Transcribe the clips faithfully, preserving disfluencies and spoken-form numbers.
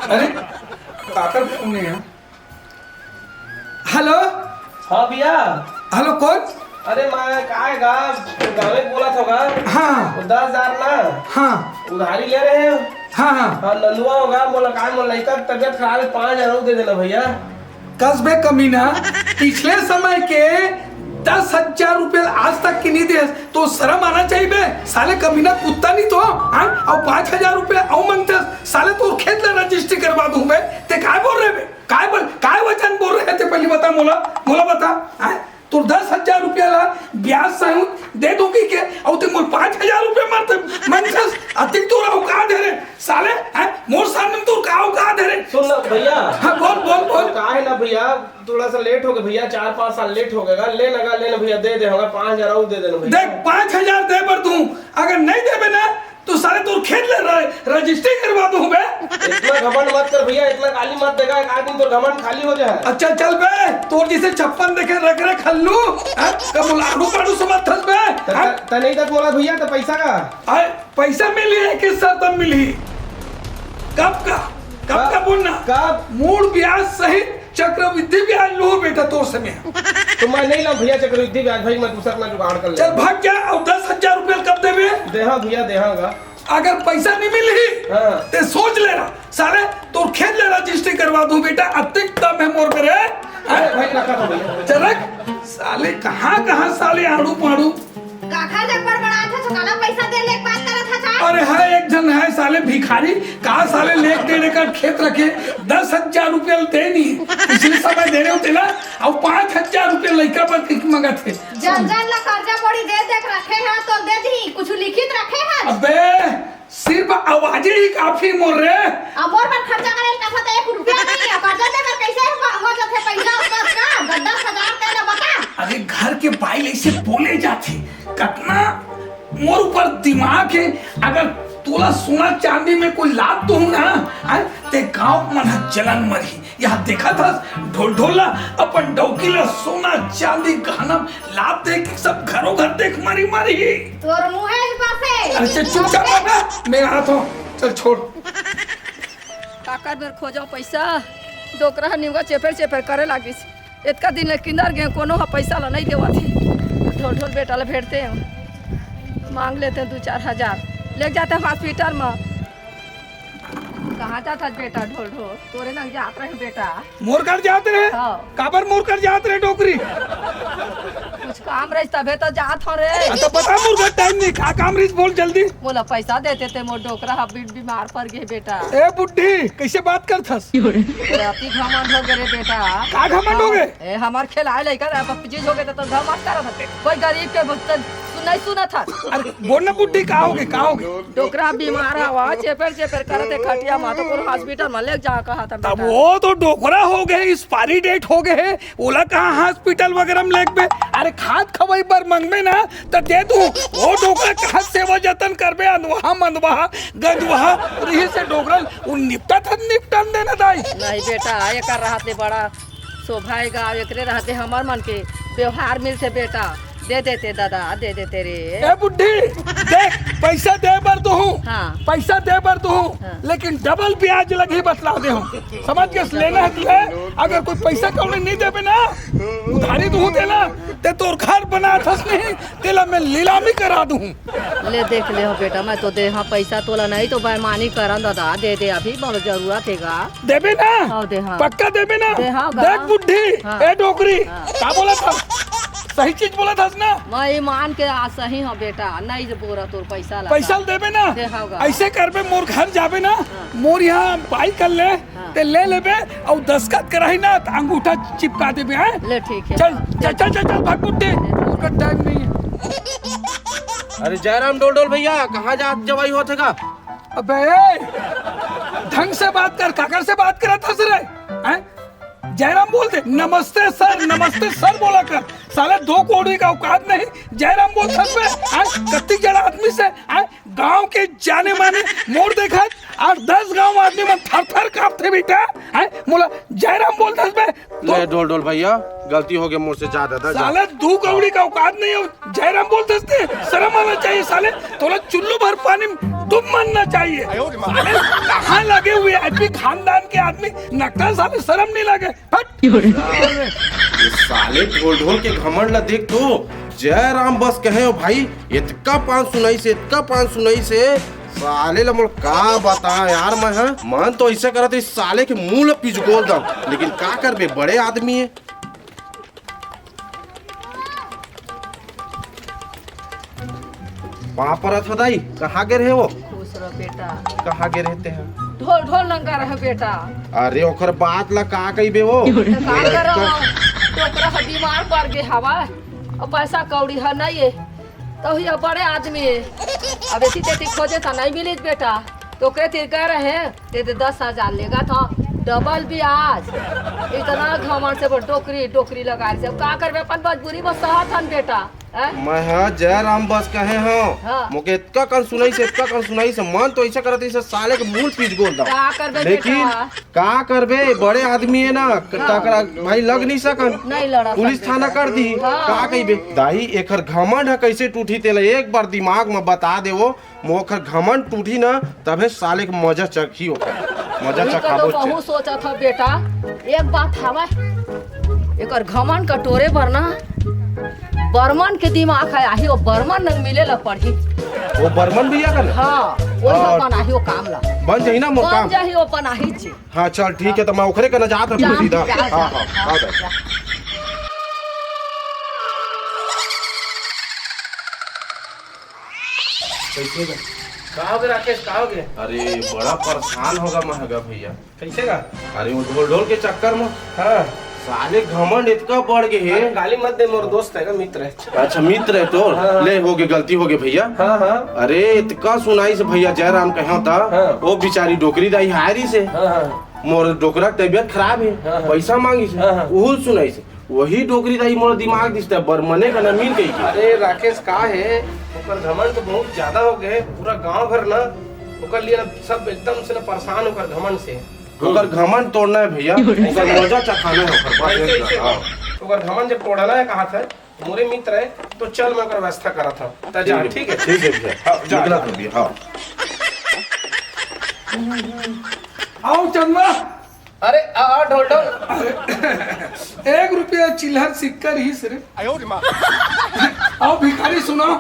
अरे, काकर फोन हे यार? हेलो। हाँ भैया। हेलो, कौन? अरे मैं काय गा, गाँवे बोलत हों गा। हाँ। वो दस हजार ना। हाँ। उधारी ले रहे हैं। हाँ, हाँ। हाँ, नंदुआ होगा, मोला काय, मोला लइका के तबियत खराब है, पाँच हजार और दे देना भैया। कस बे कमीना, पिछले समय के दस हजार रुपया आज तक के नहीं दे, तो शर्म आना चाहिए बे। साले कमीना कुत्ता नहीं तो, हाँ? और पाँच हजार रुपया और मांगते, साले तोर खेत ला रजिस्ट्री करवा दूं बे। ते काय बोल रहे बे? काय बोल, काय वचन बोल रहे थे पहले बता मोला, मोला बता, हाँ? तोर दस हजार रुपया ला ब्याज सहित दे दूं कहिके, अउ ते मोर पाँच हजार रुपया मारते मंगथस, अतिक तोर औकात हे रे साले, हैं? मोर सामने में तोर का औकात हे रे? सुन ना भैया। हाँ, बोल, बोल, बोल। तो का है ना भैया, थोड़ा सा लेट हो गया भैया, चार पाँच साल लेट हो गया, ले लगा, ले ना भैया, दे दे, हमारा पाँच हजार और दे देना भैया। देख, पाँच हजार दे बर दूं, अगर नहीं देबे ना, तो साले तोर खेत ले र-, रजिस्ट्री करवा दूं बे। इतना घमंड मत कर भैया, इतना गाली मत देगा, एक आदमी तो घमंड खाली हो जाए। अच्छा चल बे, तोर जैसे छप्पन देखे रख रख खल्लू, हैं? कब बोला आड़ू पाड़ू समझ थस बे, त, हैं? त, त नहीं तक बोला भैया, तो पैसा का? आए, पैसा मिली है किस शर्त में मिली? कब का? कब कब? का बोलना? कब? मूल ब्याज सहित चक्रवृद्धि ब्याज लूहूं बेटा तोर से मैं। तो मैं नहीं लाऊं भैया चक्रवृद्धि ब्याज, भाई मैं दूसरा अपना जुगाड़ कर ले। चल भाग जा, अउ दस हजार रुपया कब देबे? देहा भैया, देहागा। अगर पैसा नहीं मिलही, हाँ। ते सोच लेना, साले तोर खेत ले रजिस्ट्री करवा दूं बेटा, अतिक दम है मोर करे। अरे भाई, रखा था भैया। चल रख, साले कहाँ कहाँ साले आड़ू पाड़ू। काखर जग बड़बड़ात हस, काला पैसा दे लेके बात करत हस, हाँ? अरे है, एक झन है साले भिखारी, का साले लेके दे लेकर खेत रखे, दस हजार रुपया दे नहीं, पिछले समय दे रहे हो तेला, अब पाँच हजार रुपया लइका पर किक मंगत हे। जन जन ला कर्जा बोड़ी दे देख रखे है, तो दे दी, कुछ लिखित रखे है? अबे, सिर्फ आवाजे ही काफी मोर रे। अब मोर मन खर्चा करे का तो एक रुपया नहीं है, कर्जा दे कर कैसे हो, हो जाते पैसा उसका का? दस दस हजार तेला बता। अरे घर के बाई ऐसे बोले जाथे, कतना मोर ऊपर दिमाग है। अगर तोला सोना चांदी में कोई लात दूं ना, आय, ते गांव मन ह जलन मरही। यहाँ देखत हस, ढोल ढोल ला, अपन डौकी ला सोना चांदी गहना लात दे के सब घरों घर देख मारी मारी। तोर मुँहे बसे। अच्छा चुपचाप रह ना, मैं आता हूँ, चल छोड़। काकर बेर खोजो पैसा, डोकरा ह निउगा चेपेर चेपेर करे लागिस। एतका दिन ले किंदर गे, कोनो ह पैसा ला नहीं देवत हे। ढोल ढोल बेटा ला भेजते हैं, मांग लेते हैं दू चार हजार, ले जाते हैं हॉस्पिटल में। कहाँ जात हस बेटा ढोल ढोल? तोरे नंग जात रहे बेटा। मोर कर जात रहे? हाँ। काबर मोर कर जात रहे डोकरी? कुछ काम रहिस तभे तो जात हो रे। अच्छा बता मोर कर टाइम नहीं, का काम रहिस बोल जल्दी। मोला पैसा देते ते मोर डोकरा ह बी-, बीमार पड़ गए बेटा। ए बुड्ढी, कैसे बात करत हस? राती घमंड हो गए रे बेटा। का घमंड हो गए? ए, हमार खेलाए लइका रहा, पबजी हो गए तो घमंड करत हस। कोई गरीब के भक्त सुन-, नहीं सुनत हस। अरे बोल ना बुड्ढी, का हो गए, का हो गए? डोकरा बीमार हवा, चेपेर चेपेर करत हे खटिया मा, तो कोनो हॉस्पिटल मा ले जा कहा था तब बेटा। वो तो डोकरा हो गए, एक्सपायरी डेट हो गए, ओला कहाँ हॉस्पिटल वगैरह में लेगबे? अरे खात खवाई बर मंगबे ना, त दे दू। वो डोकरा कहाँ सेवा जतन करबे? अंधवा, मंदवा, गंजवा, रही से डोकरा, वो निपटा था, निपटन देना दाई। नहीं बेटा, एकर रहत ले बड़ा शोभा हे गा, एकरे रहते हमर मन के व्यवहार मिलते बेटा। दे देते दादा, दे देते रे। ए बुड्ढी, देख, पैसा दे बर तो हूँ, हाँ। पैसा दे बर तो हूँ, हाँ। लेकिन डबल ब्याज लगी बतला दे हूँ। समझ के लेना है तुझे, अगर कोई पैसा कौड़ी नहीं देबे ना, उधारी दूँ तेला, ते तोर घर बना थस नहीं, तेला मैं लीलामी करा दूँ। ले देख ले हो बेटा, मैं तो दे हाँ पैसा तोला नहीं तो बेईमानी करन दादा, दे दे अभी बहुत जरूरत हे गा। देबे ना? हाँ, दे हाँ। पक्का देबे ना? दे हाँ गा। देख बुड्ढी, हाँ। ए डोकरी, हाँ। का बोला था? सही चीज बोला था ना? मैं ईमान के आ सही हूँ बेटा, नहीं जे बोरा तोर पैसा ला। पैसा देबे ना? दे हाँ गा। ऐसे करबे मोर घर जाबे ना, हाँ। मोर यहाँ बाई कर ले, हाँ। ते ले लेबे अउ दस्तखत कराही ना त अंगूठा चिपका देबे, हैं? ले ठीक है। चल, हाँ। चल, चल, चल, चल, भाग बुड्ढी, मोर कर टाइम नहीं है। अरे जयराम डोलडोल भैया, कहाँ जात जवाई होत हे का? अबे, ढंग से बात कर, काकर से बात करत हस रे? हैं? जयराम बोल दे, "नमस्ते सर, नमस्ते सर" बोला कर। साले दो कौड़ी का औकात नहीं, जयराम बोल सकबे? हैं? कत्ती जड़ा आदमी से, हैं? गांव के जाने माने मोर देखत, आठ दस गांव आदमी मन थर थर कांपथे बेटा। हैं? मोला जयराम बोलथस बे? ले ढोल ढोल भैया, गलती हो गई मोर से, जा दादा, जा। साले दू कौड़ी का औकात नहीं हो, जयराम बोलथस ते? शर्म आना चाहिए साले। तोला चुल्लू भर पानी में डूब मरना चाहिए। साले कहाँ लगे हुए आईपी खानदान के आदमी, नकटा साले शर्म नहीं लगे। हट। ये साले ढोल ढोल के घमंड ला देख तो, जय राम बस कहे हो भाई, इतका पान सुनाई से, इतका पान सुनाई से, साले ला मोर का बता यार मैं, हाँ? मन तो ऐसे करत रही साले के मुंह ला पिचगोल दम, लेकिन का करबे, बड़े आदमी है। पाँव परत हो दाई, कहाँ गे रहे वो? खुश रह बेटा। कहाँ गे रहे ते हा? ढोल ढोल नंगा रह बेटा। अरे ओकर बात ला का कहिबे वो? तो का करो? तो ओकरा ह बीमार पड़ गे हवा। अब पैसा कौड़ी ह नहीं है। तो ही अब बड़े आदमी है। अब एती तेती खोजे था नहीं मिली बेटा। तो ओकरे तीर गए रहे, ते दे दस हजार लेगा था, डबल ब्याज। इतना घमंड से बोल डोकरी डोकरी लगा रहे। अब का करबे, अपन मजबूरी में सहत हन बेटा। हैं? मैं हा जय राम बस कहे हो। हाँ। मोके इतका कन सुनाई से, इतका कन सुनाई से, मन तो ऐसा करत है, साले के मूल पीस गोल दो। का करबे लेकिन बेटा? का करबे, बड़े आदमी है ना, हाँ। टकरा भाई लग नहीं सकन। नहीं लड़ा पुलिस सकते थाना बेटा। कर दी। हाँ। का कहिबे? दाई, एकर घमंड है कैसे टूटी, तेला एक बार दिमाग में बता दे वो, मोखर घमंड टूटी ना, तभे साले के मजा चखी ओकर। मजा वही का तो चखाबो। बहुत सोचा था बेटा, एक बात हवा, एकर घमंड कटोरे बर ना, बर्मन के दिमाग है, आही वो बर्मन नंग मिले ला पड़ही। वो बर्मन भैया का ना? हाँ, वो हाँ। अपन आही वो काम ला। बन जाही ना मोर बन काम? जाही वो अपन आही जी। हाँ, चल ठीक है, तो मैं ओकरे कना जात हूँ जा, सीधा। जा, हाँ, जा, हाँ, जा, हाँ, जा। जा। कैसे बा? का हो गए राकेश, का हो गए? अरे, बड़ा परेशान होगा महगा भैया। कैसे का? अरे, वो ढोल ढोल के चक्कर में हाँ। साले घमंड इतका बढ़ गए है। अरे, गाली मत दे, मोर दोस्त है का, मित्र है। अच्छा, मित्र है तोर? हाँ, हाँ। ले, हो गए, गलती हो गए भैया। हाँ, हाँ। अरे, इतका सुनाई से भैया जयराम कहा था, हाँ। वो बेचारी डोकरी दाई हारी से। हाँ, हाँ। मोर डोकरा के तबीयत खराब है, हाँ, हाँ। पैसा मांगी से, हाँ, हाँ। वो सुनाई से। वही डोकरी दाई मोला दिमाग दिसता है, बर्मने का ना मिल गई के। अरे राकेश, का है, ओकर घमंड तो बहुत ज्यादा हो गए, पूरा गांव भर ना ओकर लिए ना सब एकदम से ना परेशान ओकर घमंड से। ओकर घमंड तोड़ना है भैया, ओकर मजा चखाना है ओकर, बस ऐसे, एक ऐसे। हाँ। ओकर घमंड जब तोड़ना है कहा था, मोरे मित्र है, तो चल मैं ओकर व्यवस्था करत हूँ। त जा, ठीक है, ठीक है। ठीक है भैया। हाँ, जा, निकला जा। तो भैया, हाँ। आओ चंदवा। अरे, आ, आ, ढोल, ढोल। एक रुपया चिल्लर सिक्का रही सिर्फ। आओ भिखारी सुनाओ।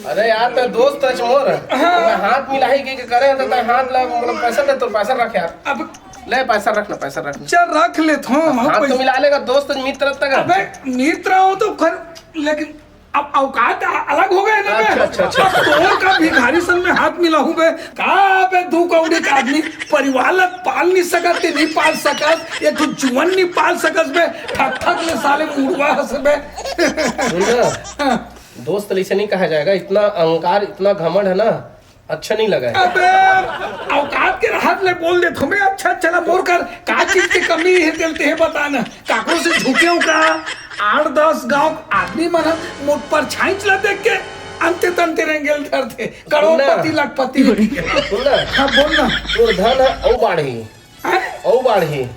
अरे यार, तो दोस्त है मोर। हाँ। मैं हाथ मिलाई के, के करे तो तै हाथ ला, मतलब, पैसा दे, तो पैसा रख यार। अब ले, पैसा रख ना, पैसा रख ना। चल, रख लेत हूँ। हाथ तो पैसा मिला लेगा, दोस्त मित्र तक। अबे, मित्र हो तो खर, लेकिन अब औकात अ-, अलग हो गए ना अच्छा, बे। अच्छा, अच्छा, अच्छा। तोर का भिखारी सन में हाथ मिलाहूं बे? का बे, दू कौड़ी का आदमी, परिवार ला पाल नहीं सकत, ते नहीं पाल सकत, एक ठो जुअन नहीं पाल सकत बे, ठक ठक ले साले मुड़वा हस बे। सुन ना, हाँ। दोस्त ला ऐसे नहीं कहा जाएगा, इतना अहंकार, इतना घमंड है ना, अच्छा नहीं लगा है। अबे, औकात के रहत ले बोल देत हूँ मैं, अच्छा चला मोर कर, का चीज के कमी है, तेल ते बता ना। काकरो से झुके हो का? आठ दस गांव आदमी मन ह मोर परछाई ला देख के अंते तंते रेंगेल धरथे। करोड़पति, ना। लखपति। सुन ना। हाँ, बोल ना। तोर धन ह अउ बाढ़ही। हैं? अउ बाढ़ही।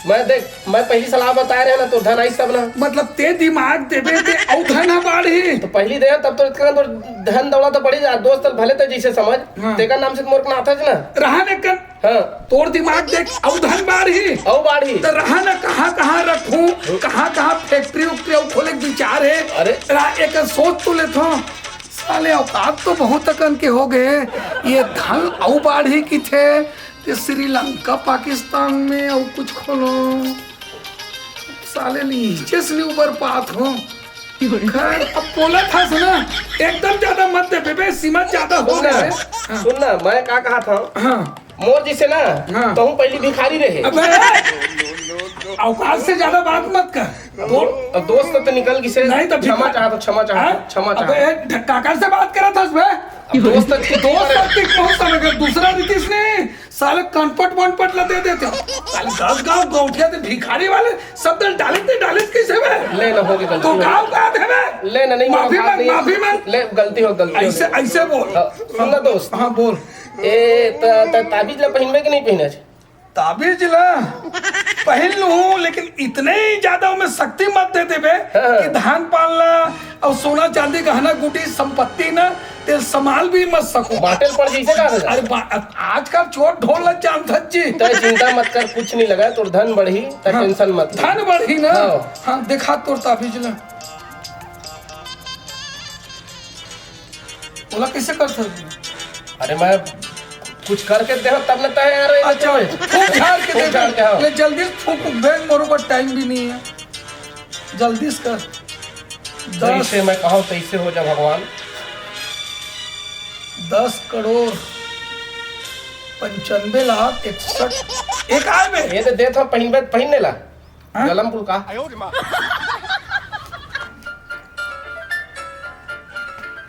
मैं देख, मैं पहली सलाह बताए रहे ना, तोर धन आई सब ना। मतलब ते दिमाग देबे ते अउ धन ह बाढ़ही। तो पहली दे, तब तो इतना तोर धन दौलत तो बढ़ी जा, दोस्त भले तो जैसे समझ, हाँ। तेकर नाम से तो मोर को नाथच ना। रहा ने कर। हाँ। तोर दिमाग देख, अउ धन बाढ़ही। अउ बाढ़ही। त रहा न कहाँ कहाँ रखूं, कहाँ कहाँ फैक्ट्री उक्ट्री अउ खोले के विचार है। अरे। रा-, एक सोच तो लेथो। साले औकात तो बहुत अकन के हो गए। ये धन अउ बाढ़ही किथे, ते श्रीलंका पाकिस्तान में अउ कुछ खोलो। साले नीचे से नहीं ऊपर पात हो। खैर, अब बोला था सुना, एकदम ज्यादा मत दे बेबे, सीमा ज्यादा हो सुन ना, गया है। हाँ। सुन ना, मैं का कहा था? हाँ। मोर जैसे ना, हाँ। तहूँ पहली भिखारी रहे। अबे, औकात से ज्यादा बात मत कर। दो-, अब दोस्त तो निकल गिसे। नहीं तो क्षमा भिखा-, चाहत हो, क्षमा चाहत हो, हाँ? क्षमा अबे, चाहत हो। ढ-, काकर से बात करत हस बे? अब दोस्त ठीक दोस्त है। ठीक बहुत समय कर, दूसरा रितीश नहीं। साले कनपट वनपट ला दे देते हो। साले दस गांव गौठिया ते भिखारी वाले सब दल डाले ते डाले कैसे बे? ले ना, हो गई गलती, तो हो गई। गांव का थे बे? ले ना, नहीं, माफी मांग, माफी मांग। ले, गलती हो, गलती हो ऐसे, गई। ऐसे बोल। हाँ, सुन ना दोस्त। हाँ, बोल। ए, त, त, ताबीज ला पहिनबे कि नहीं पहिने? ताबीज ला पहिन लूं, लेकिन इतने ही ज्यादा ओमे शक्ति मत दे देबे कि धान पान ला अउ सोना चांदी गहना गुटी संपत्ति ना तेल संभाल भी मत सको। बाटेल पड़ जइसे का हो जाए। अरे बा-, आजकल चोट ढोल ला जानत जी। तय चिंता मत कर, कुछ नहीं लगा, तोर धन बढ़ी, तय हाँ। टेंशन मत ले। धन बढ़ी ना? हाँ। हाँ, देखा तोर ताबीज ला। ओला कैसे कर सकती? अरे मैं कुछ करके दे तब न तय यार। अच्छा, फूंक झाड़ के दे। फूंक झाड़ के, हाँ। ले जल्दी फूंक, बैंक मोर ऊपर टाइम भी नहीं है, जल्दी से कर। जैसे दस। मैं कहूँ तैसे हो जा भगवान। दस करोड़ पंचानबे लाख इकसठ। एक आए बे। ये तो देत हो पहिनबे, पहिन ले ला। हाँ? गलम पुल का।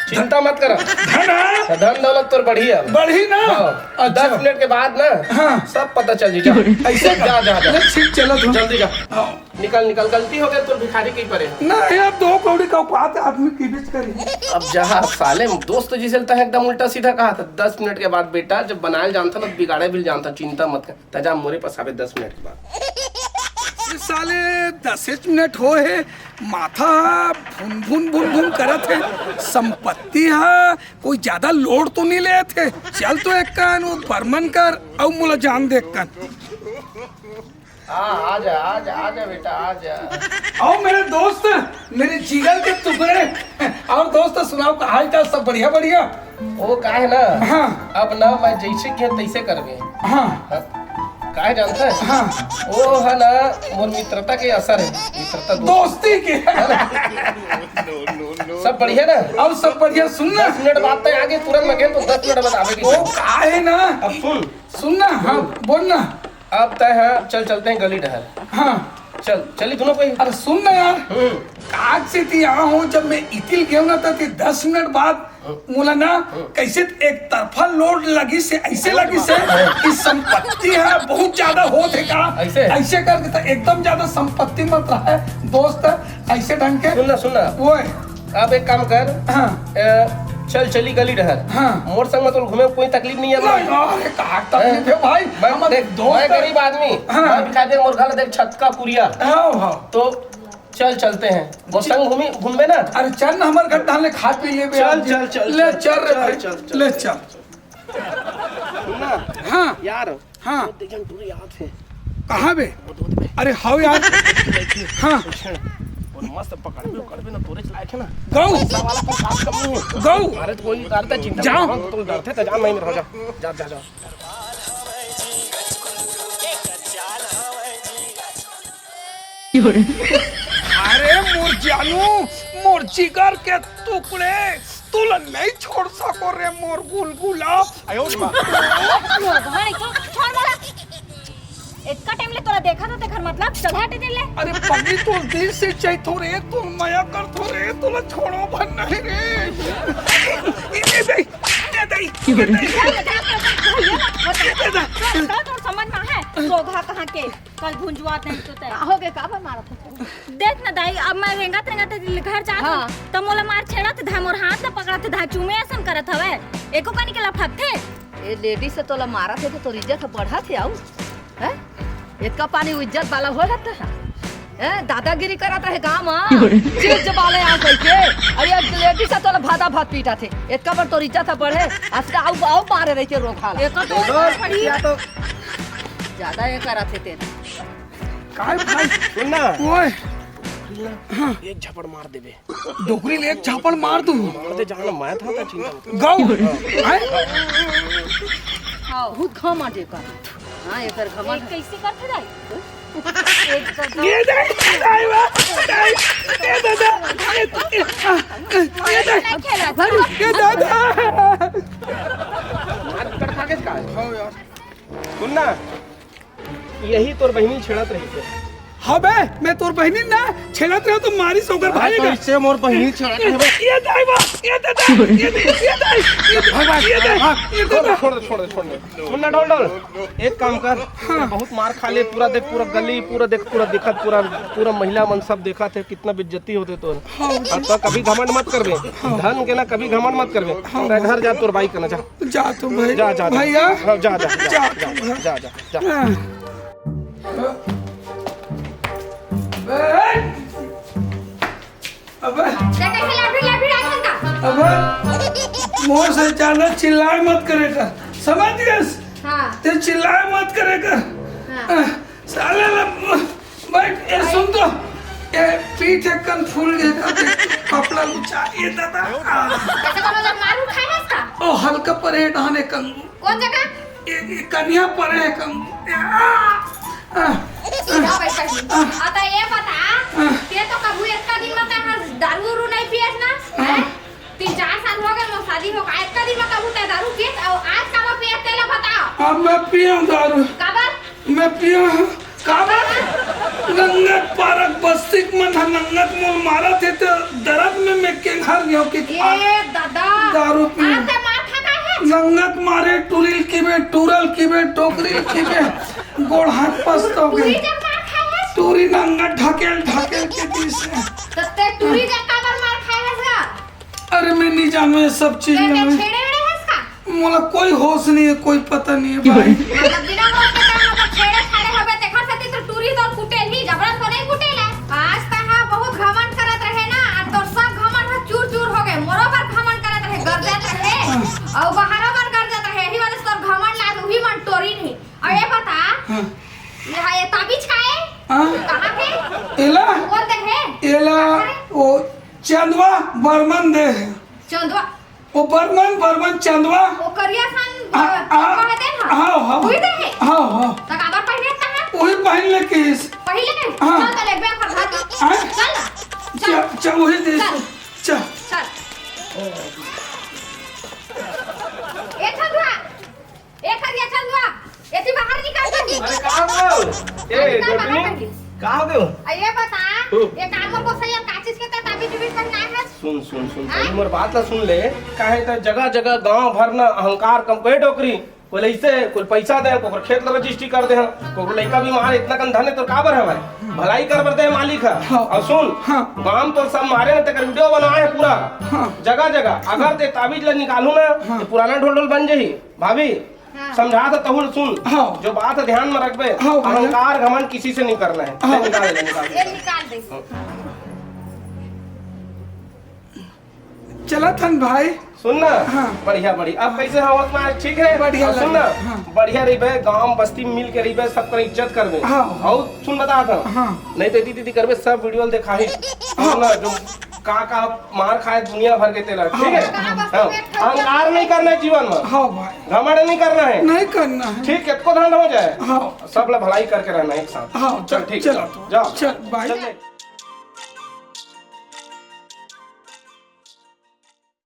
चिंता मत करा। धन है? धन दौलत तोर बढ़िया। बढ़ी ना? हाँ। अच्छा। दस मिनट के बाद ना हाँ। सब पता चल जी। जा। ऐसे का? जा, जा, जा। ले, ठीक, चलो तुम। जल्दी जा। हाँ। निकल, निकल, गलती हो गई तो भिखारी की परे। ना, ये अब दो कौड़ी का औकात आदमी की बीच करी। अब जहाँ साले दोस्त जिसे लगता है एकदम उल्टा सीधा कहा था, दस मिनट के बाद बेटा जब बनाए जानता ना बिगाड़े भी जानता, चिंता मत कर। त जा मोरे पास आबे दस मिनट के बाद। ये साले दसेच मिनट हो हे, माथा भुन भुन भुन भुन करत हे। संपत्ति हा कोई ज्यादा लोड तो नहीं लेत हे। चल तो एक कान वो बर्मन कर अउ मोला जान दे एक कान। हाँ, आ जा, आ जा, आ जा बेटा, आ जा। आओ मेरे दोस्त, मेरे जिगर के टुकड़े। और दोस्त सुनाओ का हाल चाल, सब बढ़िया बढ़िया? वो का है ना, हाँ। अब ना मैं जैसे किया तैसे करबे। हाँ। हाँ। काहे जानता है? हाँ। वो है ना, मोर मित्रता के असर है, मित्रता दोस्त। दोस्ती के। है ना? सब बढ़िया ना? अब सब बढ़िया, सुन ना। दस मिनट बाद तक आगे तुरंत लगे तो दस मिनट बाद आवे की वो जरूरत। का है ना? अब सुन। सुन ना, हाँ, बोल ना। अब तय है, चल चलते हैं गली डहर। हाँ। चल, चली दोनों कोई। अरे सुन ना यार, हम्म। काज से ती यहाँ हो, जब मैं इतिल गयो ना, त ती दस मिनट बाद हम्म। मोला ना हम्म। कैसे एक तरफा लोड लगी से, ऐसे लगी से कि संपत्ति है बहुत ज्यादा होत है का? ऐसे? ऐसे करके तो एकदम ज्यादा संपत्ति मत रहा है दोस्त, ऐसे ढंग के। सुन ना, सुन ना। वो है। अब एक काम कर, हाँ। ए, चल चली गली डहर। हाँ। मोर संग में तो घूमे कोई तकलीफ नहीं है। नहीं, अरे, का तकलीफ है भाई? मैं, हम देख, दोस्त मैं हैं। गरीब आदमी, हाँ। मैं भिखारी, मोर घर देख छत का पुरिया। हाँ, हाँ। तो चल चलते हैं। वो जी। संग घूमी, घूमबे ना? अरे चल ना, हमारे घर डालने खा पी ले बे चल, आप। चल, चल, ले चल, चल रे चल, भाई, चल, चल, ले चल। चल। सुन ना। हाँ। यार, हाँ। वो देख जन टूरी आवत हे। कहाँ बे? वो दो बे। अरे हाव यार। हाँ। सुन, वो मस्त पकड़बे, पकड़बे ना, तोरे चलाए थे ना। गऊ। पैसा वाला कोई बात कम नहीं है। गऊ। अरे तो कोई डरता चिंता जाओ। मत, तो डरते तो जा, मैं रह जा। जा, जा, जा। अरे मोर जानू, मोर जिगर के टुकड़े, तोला नहीं छोड़ सको रे मोर गुलगुला। आयो रे माँ। मोर घर एक तो छोड़ मोला। इतना टाइम ले तोला देखा था, तेखर मतलब चल हटे दे ले। अरे पगली, तो दिल से चाहथों रे, तो मया करथों रे, तोला छोड़ो भर नहीं रे। ये दे, ये दे, ये दे। जा, जा, जा, जा, भैया, बता। ये दे। तोर, तोर समझ में है, सोघा कहाँ के? कल भुंजुआत नहीं तो तय। का हो गे, का बर मारत हो? देख ना दाई, अब मैं रेंगत रेंगत घर जात हाँ। हूँ, त मोला मार छेड़त धा, मोर हाथ ला पकड़त धा, चूमे असन करत हवे। एको कनी के लफकथे। ए लेडीज से तोला मारत हे तो तोर इज्जत ह बढ़त हे आऊ? हैं? एतका पानी इज्जत वाला हो जाता है? हैं? दादागिरी करत रहे गाँव में। चीज वाले आ कह के। अरे लेडीज से तोला भादा भात पीटत हे। एतका बर तोर इज्जत ह बढ़े। असका आऊ, आऊ मारे रहिथे रोग हाला। एको तो पड़ी। या तो ज्यादा ये करत हे तेन। काय भाई? सुन ना। ओए। हाँ। एक झापड़ मार देबे। डोकरी ले एक झापड़ मार दूं। मार दे जान, मैं था, था चिंता मत कर। गऊ। हैं? हाँ, बहुत घमंड है का। हाँ, एकर घमंड। कैसे करते दाई? एक तो ये दाई, दाई बा, दाई, ये दादा, ये, ये, ये दाई, नहीं खेला। ये दादा। मार पकड़ खा के का? हाँ यार। सुन ना। यही तोर बहिनी छेड़त रहिथे। हाँ बे, मैं तोर बहिनी ना छेड़त रहे तो मारिस ओकर भाई तो का। इससे मोर बहिनी छेड़त रहे बे। ये दाई बा, ये दादा, ये दे, ये दाई, ये दे, भाग, भाग, ये दाई, भाग। ये छोड़ दे, दादा। छोड़ दे, छोड़ दे, छोड़ दे। सुन ना डोल डोल, एक काम कर, हाँ। बहुत मार खा ले, पूरा देख, पूरा गली, पूरा देख, पूरा दिखत, पूरा, पूरा महिला मन सब देखत हे, कितना बेइज्जती होथे तोर। हाँ, हाँ, तो कभी घमंड मत करबे, हाँ। धन के ना कभी घमंड मत करबे। हाँ। तैं घर जा, तोर बाई कना जा। जा तू भाई। जा, जा, जा। भैया। हाँ, जा, जा, जा, जा, जा, तू। जा, जा, जा। हाँ। अबे, अबे, देखा है, लाठी, लाठी राखल का? अबे, मोर से ज्यादा चिल्लाए मत करे कर, समझ गयस? हाँ। ते चिल्लाए मत करे कर। हाँ। अ, साले ला, बैठ, ए, सुन तो, ए, पीठ एक कन फूल गए का, कपड़ा लुचा, ये दादा। आ। ऐसा करो, जब मारू खाए है इसका? ओ, हल्का परे डाने कंगू। कौन जगह? ए, ए, कनिया परे है कंगू। ए, आ, आ, सीधा बैठ, बैठ। आ। आ, तो ये बता, आ। ते तो कभू इतना दिन में ते हर दारू उरू नहीं पियस ना? हाँ। हैं? तीन चार साल हो गए, मोर शादी हो गए, इतना दिन में कभू ते दारू पियस, और आज काबर पियस, तेला बताओ। अब मैं पिया दारू। काबर? मैं पिया हूँ। काबर? नंगत पारक बस्तिक मन ह नंगत मोल मारत हे, तो दर्द में मैं केंघर गयो कि ए दादा, दारू पी। आप ते मार खा का है? नंगत मारे, टुरिल किबे, टुरल किबे, टोकरिल किबे, गोड़ हाथ पस्त हो टूरी गए। जब मार खाए है? टूरी नंगत ढकेल, ढकेल के दिस है। तो ते टूरी जब काबर मार खाए है सा? अरे, मैं नहीं जानू ये सब चीज ते, ते में। छेड़े वेड़े है इसका? मोला कोई होश नहीं है, कोई पता नहीं है भाई। मतलब बिना होश के काम, मतलब छेड़े छाड़े होबे, तेखर सेती तो टूरी तो कुटेल ही, जबरन तो नहीं कुटेल है। आज तक हाँ बहुत घमंड करत रहे ना, आज तोर सब घमंड ह चूर चूर हो गए। मोरो पर घमंड करत रहे, गरजत रहे, हाँ। और बाहरों पर गरजत रहे, यही वजह से तोर घमंड ला उही मन टोरी नहीं। और ये बता, हाँ। ये, ये ताबीज का है? हाँ। कहाँ है? एला? कौन दे है? एला, कहाँ है? वो चंदवा बर्मन दे है। चंदवा? वो बर्मन, बर्मन चंदवा। वो करिया सन, हाँ, अ, हाँ, चंदवा है ना? हाँ, हाँ। वही दे है? हाँ, हाँ। तो काबर पहने था? वही पहन ले किस? पहले? हाँ। चल, चल, एक बार घर जा। हाँ? चल ना। चल। चल, चल, वही दे। चल। चल। चल। ए चंदवा, ए करिया चंदवा, एती बाहर निकल जल्दी। अरे, का हो? ए, निकल बाहर गोतनी, जल्दी। का हो गयो? आ, ये बता, हम्म। ये काम को सही, अब का चीज के तहत अभी जीवित करना है? सुन, सुन, सुन, हाँ? पहले मोर बात ला सुन ले। काहे त जगह जगह गांव भर ना अहंकार कम कोई डोकरी, कोई ऐसे, कोई पैसा दे, कोई खेत ला रजिस्ट्री कर दे, हाँ, कोई लइका बीमार, इतना कन धन है तो काबर है भाई? भलाई कर बर दे मालिक है। हाँ। और सुन, हाँ। गांव तो सब मारे ना, तेकर वीडियो बनाए है पूरा। हाँ। जगह जगह। अगर ते ताबीज ला निकालू ना, हाँ। तो पुराना ढोल ढोल बन जाही। भाभी, हाँ। समझा तो तहुल सुन। हाँ। जो बात ध्यान में रखबे, हाँ, भैया। अहंकार घमंड किसी से नहीं करना है। हाँ। ले निकाल, ले निकाल। ये निकाल दे। चलत हन भाई। सुन ना। हाँ। बढ़िया, बढ़िया। अब कैसे हवत में ठीक है? बढ़िया अब सुन ना। लगे। हाँ। बढ़िया रहिबे, गांव बस्ती में मिल के रहिबे, सबकर इज्जत करबे। हाँ। और सुन बता था। हाँ। नहीं तो दीदी, दीदी करबे, सब वीडियो दिखाही। हाँ। सुन ना, जो का का मार खाए दुनिया भर के तेला, ठीक है? हाँ। हाँ। अहंकार नहीं करना है जीवन में। हाँ भाई। घमंड नहीं करना है। नहीं करना है। ठीक, कितको धन हो जाए। हाँ। सब ला भलाई करके रहना है एक साथ। हाँ, चल, ठीक, चल, चल, जाओ। चल, bye। चल,